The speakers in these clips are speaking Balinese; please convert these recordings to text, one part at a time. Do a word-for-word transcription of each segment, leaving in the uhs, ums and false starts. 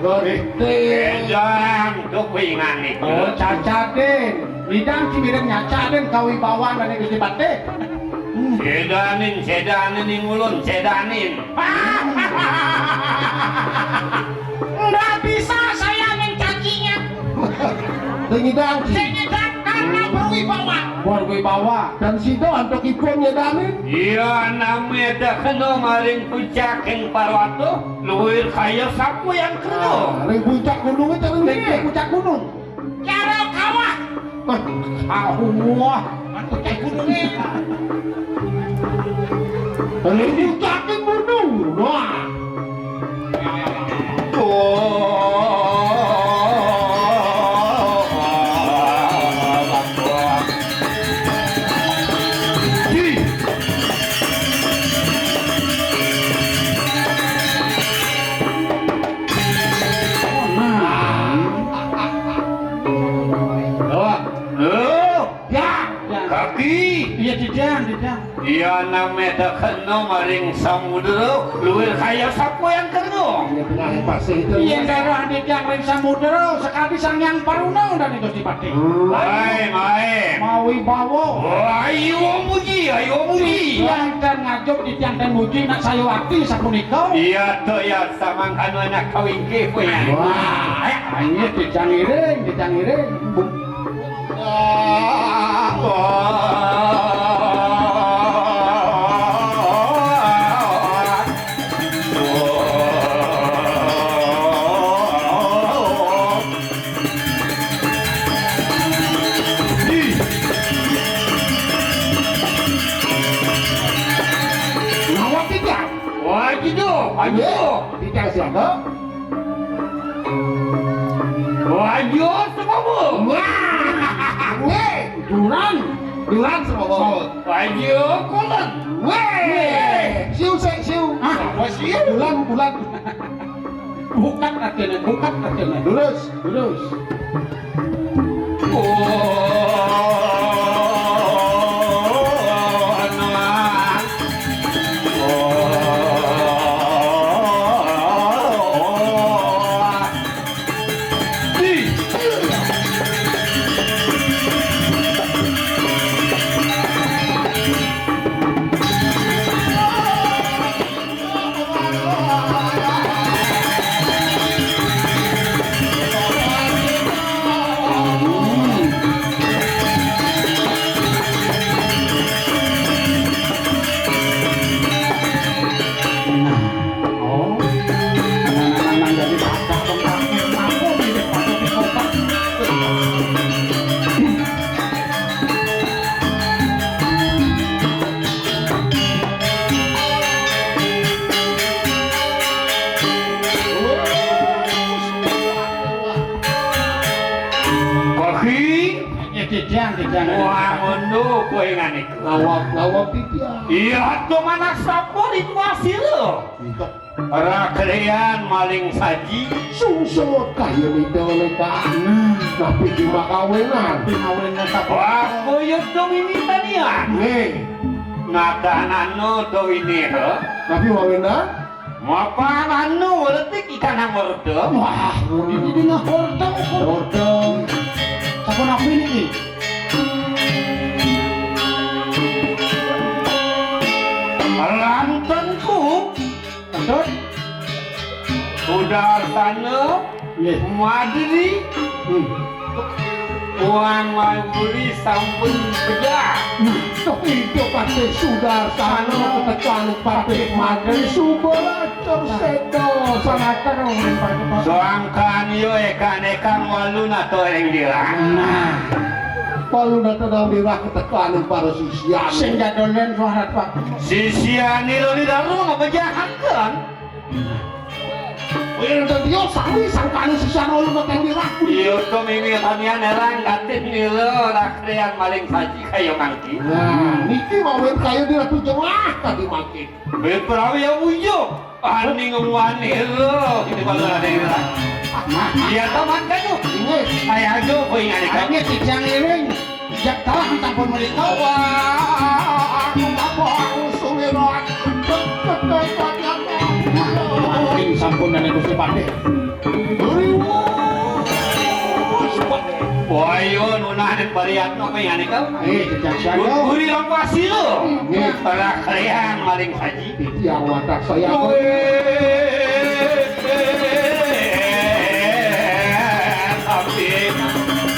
Gusti. Édan, kupingan iku. Oh, cacadin. Widang cimireng nyacadin kawibawan dané Gusti Patih. Sédanin, sédanin ning ulun, sédanin. Nggak bisa saya mencacinya. Sing nyidang, Ki. Sing nyidang karena berwibawa. Berwibawa. Dan sida antuk ipun nyédanin. Iya, nami ada kena maring pucaking parwata, luwir kaya sapu yang kena. Ah, ring puncak gunung itu, ring puncak gunung. Cara kawah. Wah, kawah. Kan puncak gunungnya. Ring puncak gunung. Wah. Loh, loh, ya, ya. Kaki. Iya, didang, didang. Iya, nami ada kena maring samudra, luwir kaya sapu yang kena. Iya, benar, pasti itu. Iya, darah didang ring samudra, sekali sang yang paruna dan itu Gusti Patih. Main, main. Mawi bawa. Wah, ayo muji, ayo muji. Yang dan ngajuk di tiang dan muji nak sayu ati sapunika. Iya, to ya, samangkana anak kawingkih, punya. Wah, ayo dicangiring, dicangiring. Ngawak tidak? Wah, gitu. Ayo. Tidak siapa? Wajah semobo. Wah, weh, duran, duran semobo. Wajah kulon. Weh, siu, siu, siu. Hah? Apa siu? Bulan, bulan. Bukan artinya, bukan artinya. Lurus, lurus. Kohi. Ya, jejang, jejang. Wah, ngono kowe ngene. Ngawak, ngawak iki. Iya, to manah sapa ritual sira? Rakrian maling saji. Sungsut kaya nida leka. Tapi cuma kawinan. Kawinan sapa? Wah, koyo dong ini tanian. Nih. Ngadanano to ini, he? Tapi wawinan? Mapan anu, letik ikan nang ordo. Wah, ini di nang ordo. Ordo. Sampun apa ini? Lantenku. Betul. Sudarsana. Nggih. Madri. Hmm. Tuan Madri sampun pejah. Nah, itu Patih Sudarsana ketekan Patih Madri suba lacur seda. Sangater, Pak. Sangkan yo ekan-ekan walu nato ring dirah. Nah. Walu nato nang dirah ketekan para sisian. Sing jadolen suara, Pak. Sisian ira ni daru ngapejahaken. Wih, nonton dia sami sangkane sisian ulun nonton di raku. Iya, to mimi tanian erang katin nila rakrian maling saji kaya mangki. Nah, niki mawin kaya di raku jengah tadi mangki. Wih, perawi ya uyo. Ani ngemuani lo, ini malah ada yang bilang. Iya, to mangkanu. Ini. Ayo aja, kau ingat kan? Hanya kijang iring. Jak talah sampun menika. Wah, aku mabok, aku suwira. Ing sampun nenek Gusti Patih. Pariyatna apa yang aneh kau? Eh, jejak siapa? Guri lampasi lo. Nggih. Para kalian maling saji. Titiang watak saya. Kowe. Tapi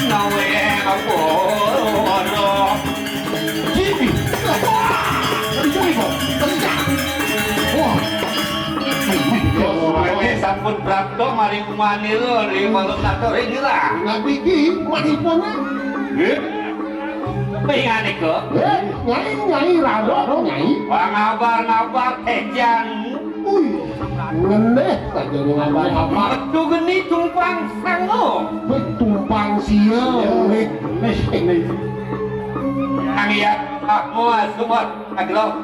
nawe apa? Jimmy. Wah, terjadi kok. Terjadi. Wah. Wis sampun prapta maring umane lho, ri malam nato ring ira. Nabi iki manipun. Nggih. Pingane kok. Eh, Nyai, Nyai, raro, Nyai. Pangabar-ngabar ejan. Wih, ngendih saja ning ngabar-ngabar. Metu geni tumpang sango. Wih, tumpang sia. Wih, wih, wih. Nang iya, aku asumot agro.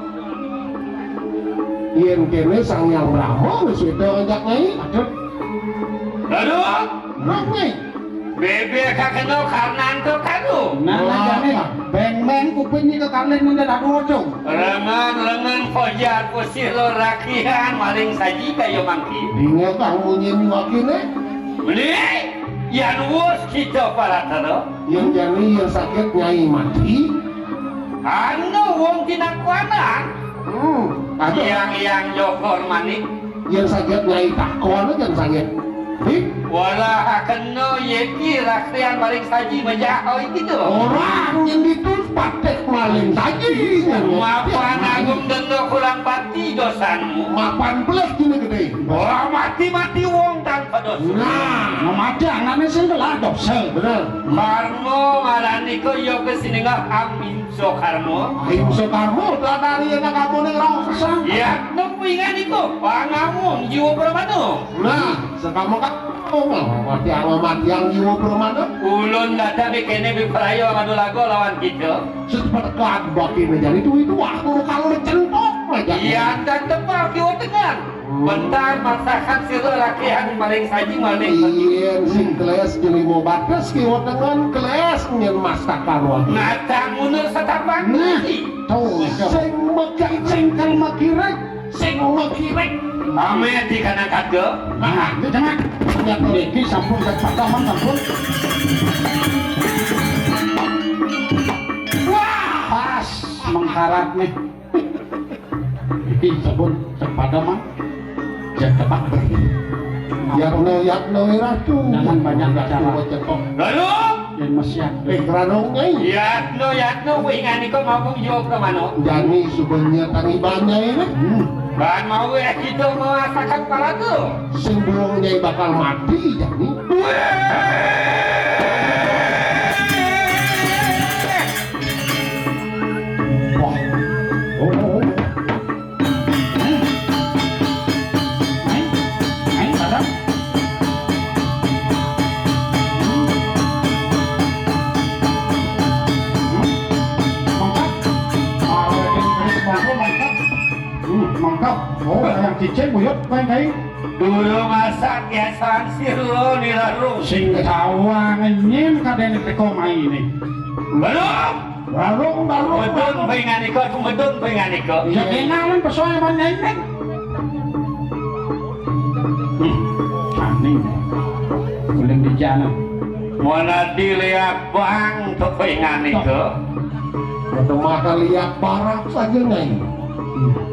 Yen kene Sang Hyang Brahma wis weda ngajak Nyai. Aduh. Aduh. Roh, Nyai. Bebek kakeno karena antuk kanu. Nah, nah, jane. Beng-beng kuping iki kalih mundhut aku wocong. Rengan-rengan pojar pusih lo rakihan maling saji kaya mangki. Dingo kang munyi wakine. Meni, yan wus kita paratara. Yen jani yen sakit Nyai mati. Anu wong tinakuanan. Hmm, ada. Yang-yang Jokor Manik. Yen sakit Nyai takon yen sakit. Hi? Wala hakeno yeki rakrian maring saji menjahoi gitu. Orang yang ditu patek maling saji. Mapan agung dendo kurang pati dosanmu. Mapan belas gini gede. Ora mati-mati wong tanpa dosa. Nah, mati anane sing telah dosa. Bener. Karma marani ko yoga sininga ahimsa karma. Ahimsa karma, latari enak kamu ning raksasa. Ya, nempuingan iku pangamung jiwa pramana. Nah, sekamu kan mati ama mati yang jiwa pramana. Ulun dadak kene biprayo madu lagu lawan kita. Secepat kan bagi meja itu, itu waktu kalau centok meja. Iya, dan tebal kiwa dengan. Bentar masakan sira rakihan maring saji maring. Yen sing keles jelimo bates kiwa tengen keles nyen masakan wagi. Natang mundur setapak. Nah, tuh, sing mekek sing kan mekirek, sing mekirek. Ame di kanan kaga. Nah, ini tengah. Lihat iki sampun ket pataman sampun. Wah, pas mengkarat nih. Iki sampun sepada, Mang. Cek tepak. Yatno, yatno, eh, Ratu. Jangan banyak bicara. Ratu, cetok. Lalu? Yang mesiat. Eh, Ranong, eh. Yatno, yatno, kuwi ingani kok ngomong yo ke mana? Jani sebenarnya tangibanya ini. Hmm. Kan mau ya kita merasakan para tuh. Sing belum nyai bakal mati, jani. Wah. Oh, oh, oh. Naik, naik, naik, barang. Hmm. Hmm. Mantap. Ah, ini, ini, mantap, mantap. Hmm, mantap. Oh, yang cicing, buyut, kain, kain. Dulu masak ya sansir lo ni lalu. Sing tawa ngenyim kadene teko maine. Belum. Belum, belum. Medun penganika, medun penganika. Ya kenalin pesoe manene. Hmm. Ani. Ulin di jana. Mana dilihat bang to penganika. Mata lihat barak saja nih. Hmm.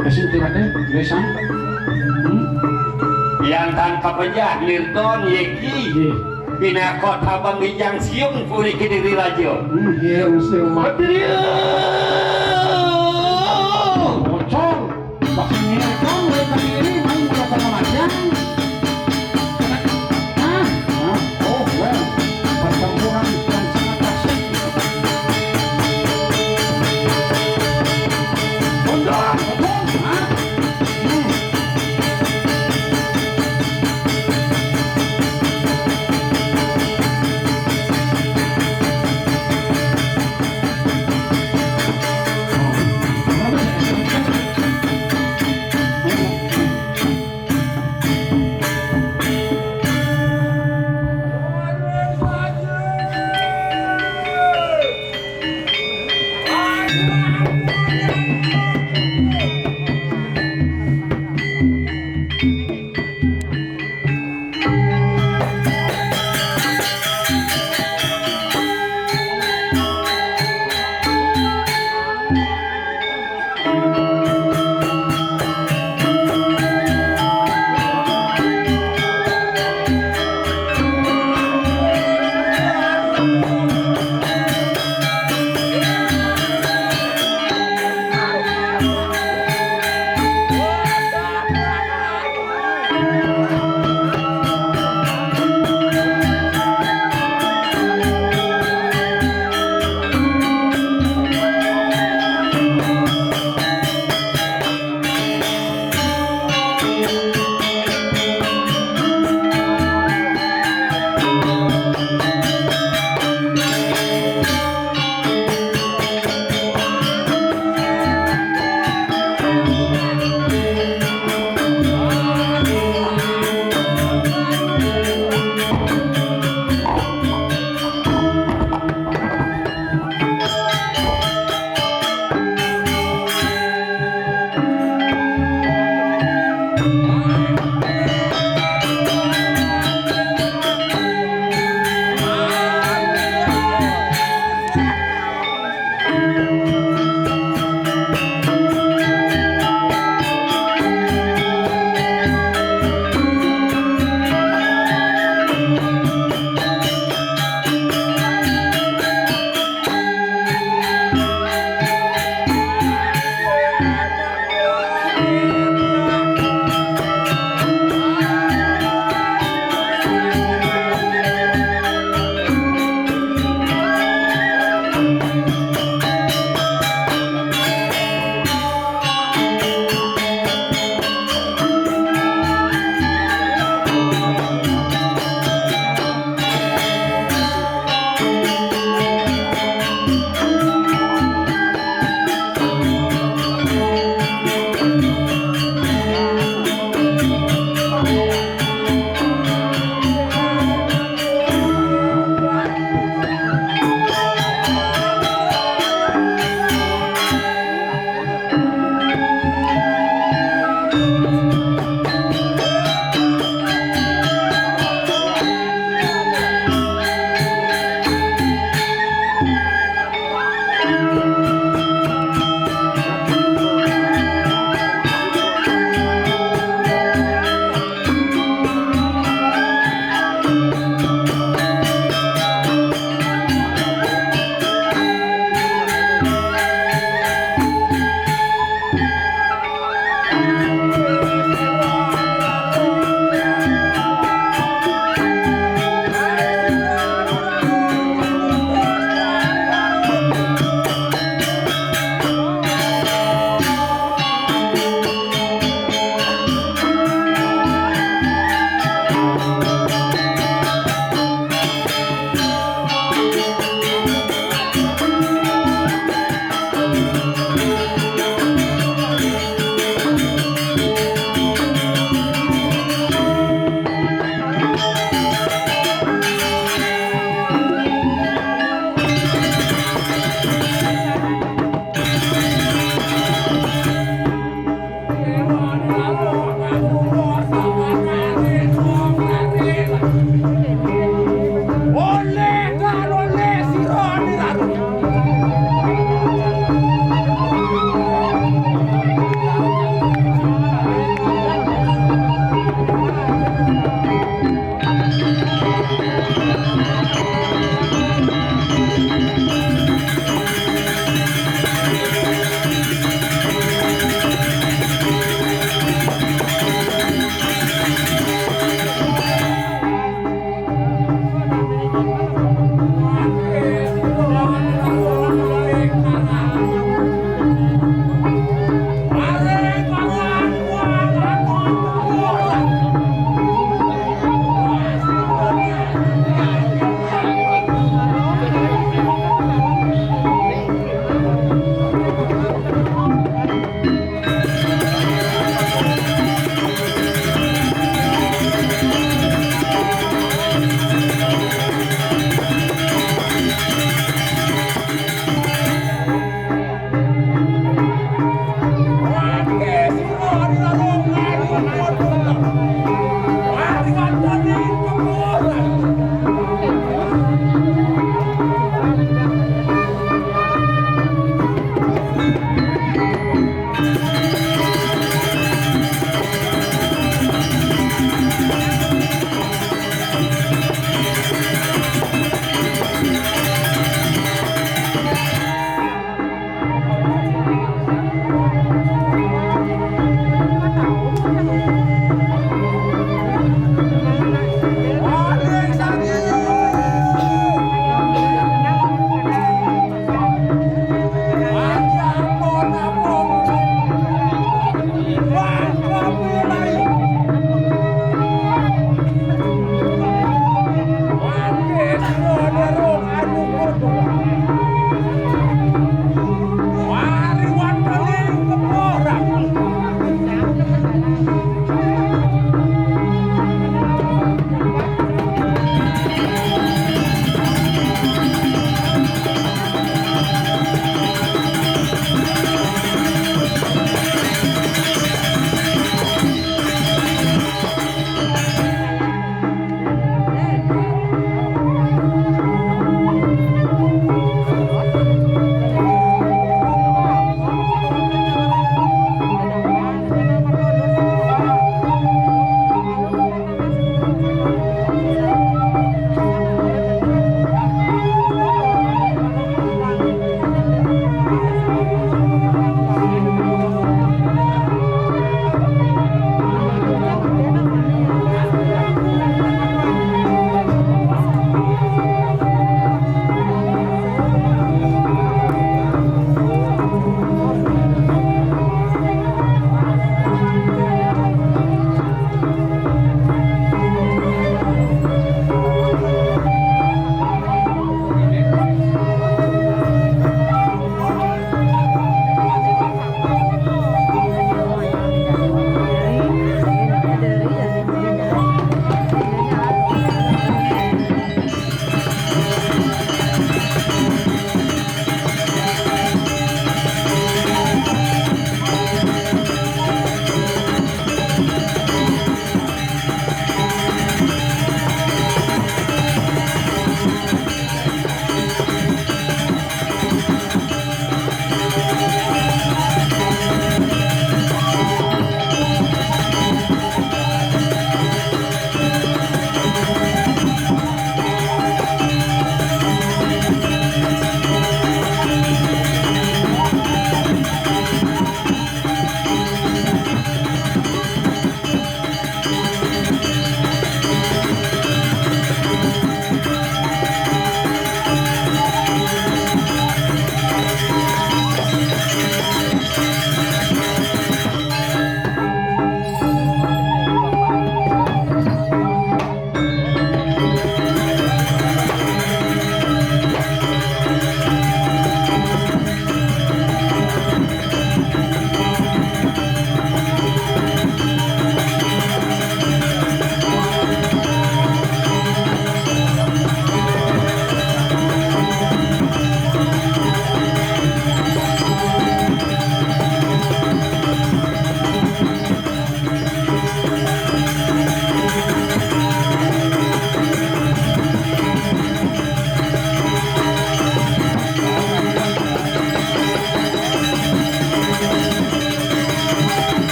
Kasih tiba deh, Lesang. Hmm. Yang tanpa pejah Nirton Yeki. Iya. Pinakot abang ijang siung puri kediri raja. Hmm, iya, mesti mati. Bocor. Bakal ngerekam, mereka ini main bola sama Macan. Ah, ah, oh, well. Pertempuran yang sangat asik. Mundur, mundur, ah. Hmm.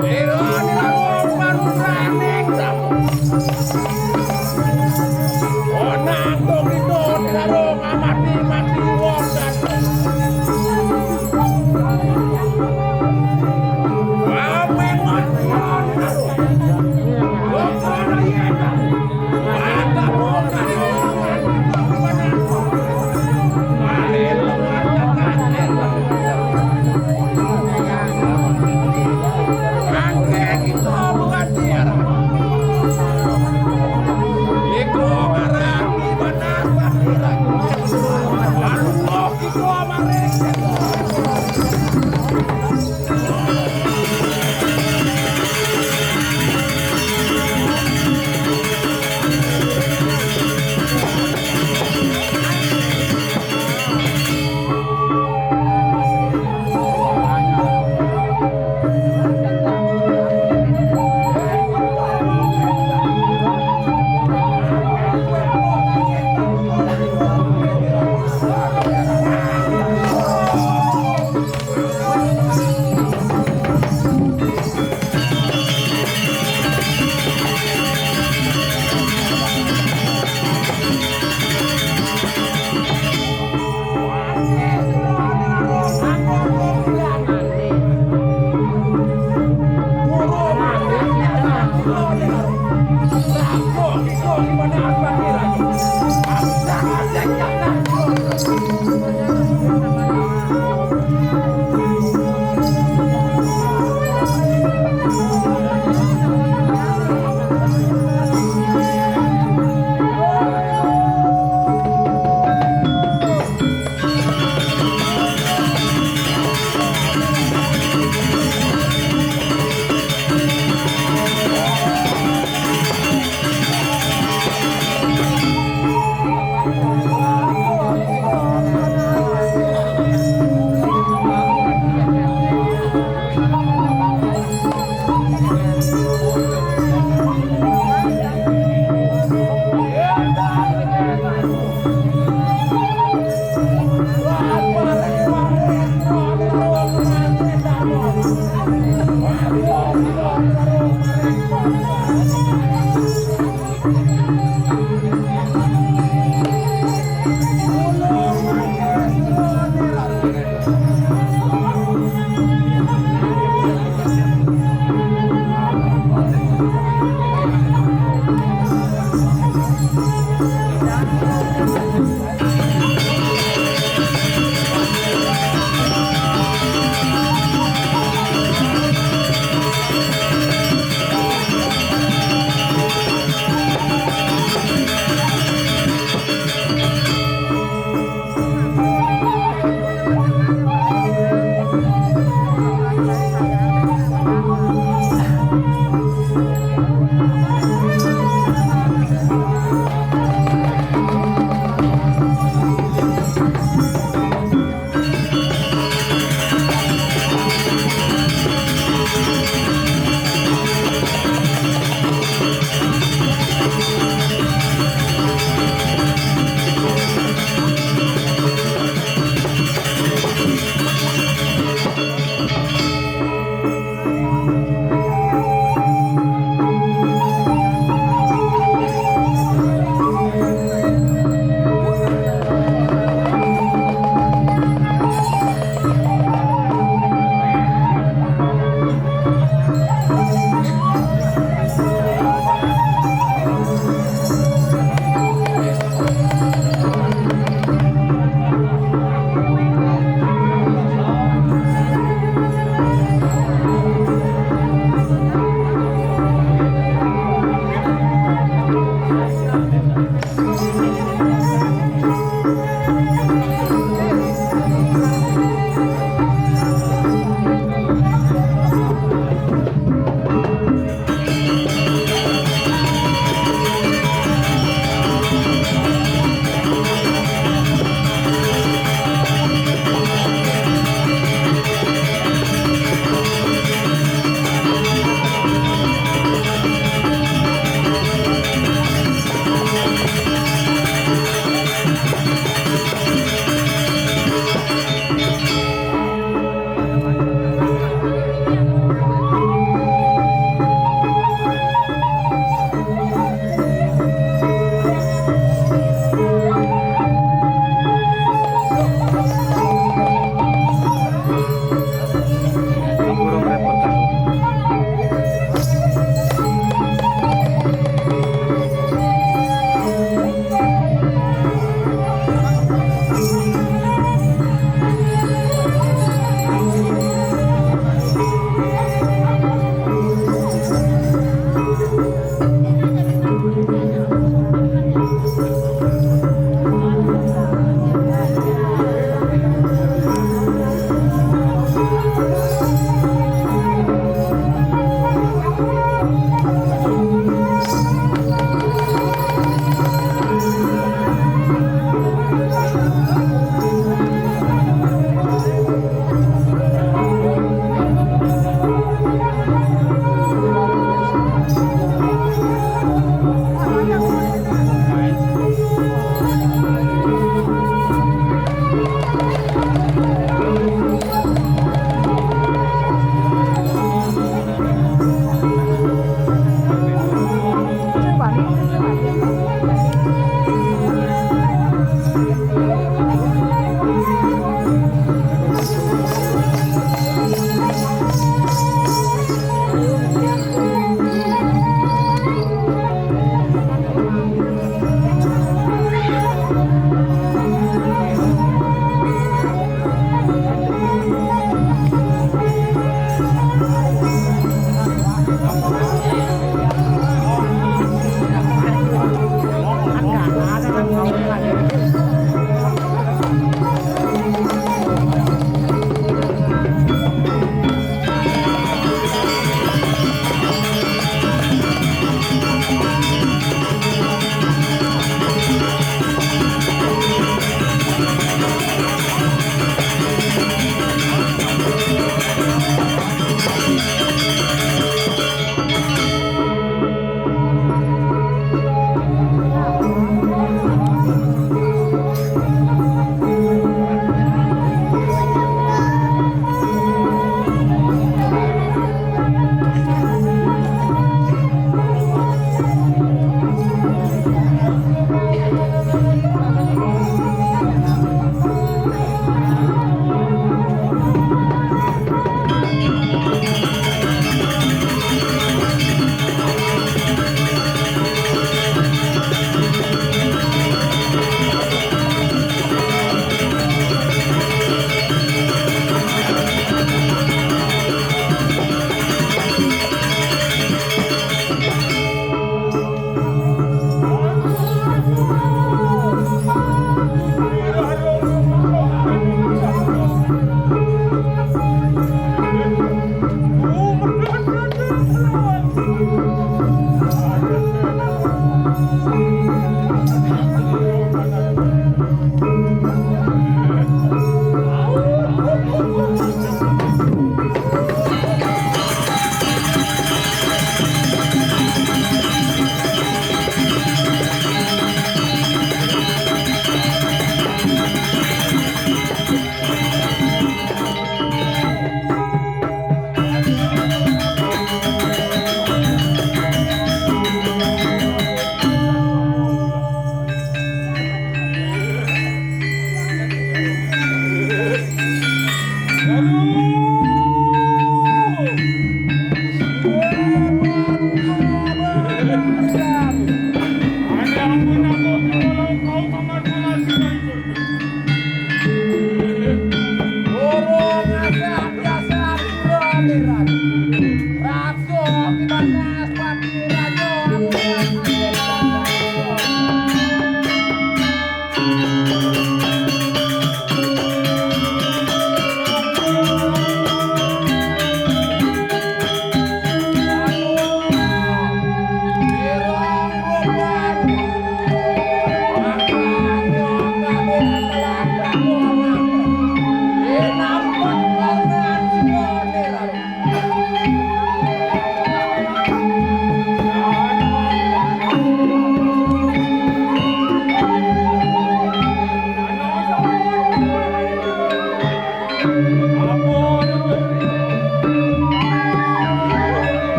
Pero ni la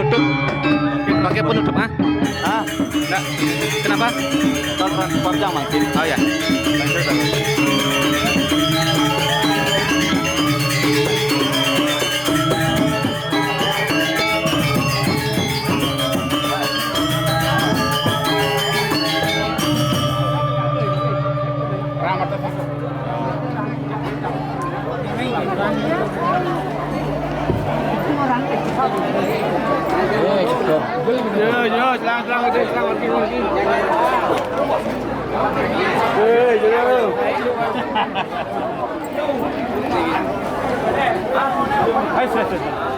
Tutup. Pakai penutup, ah? Ah, enggak. Kenapa? Tahun empat jam, Bang. Oh, ya. Ya, ya, selang, selang, selang, selang, selang. Eh, ya. Ayo, ayo, ayo.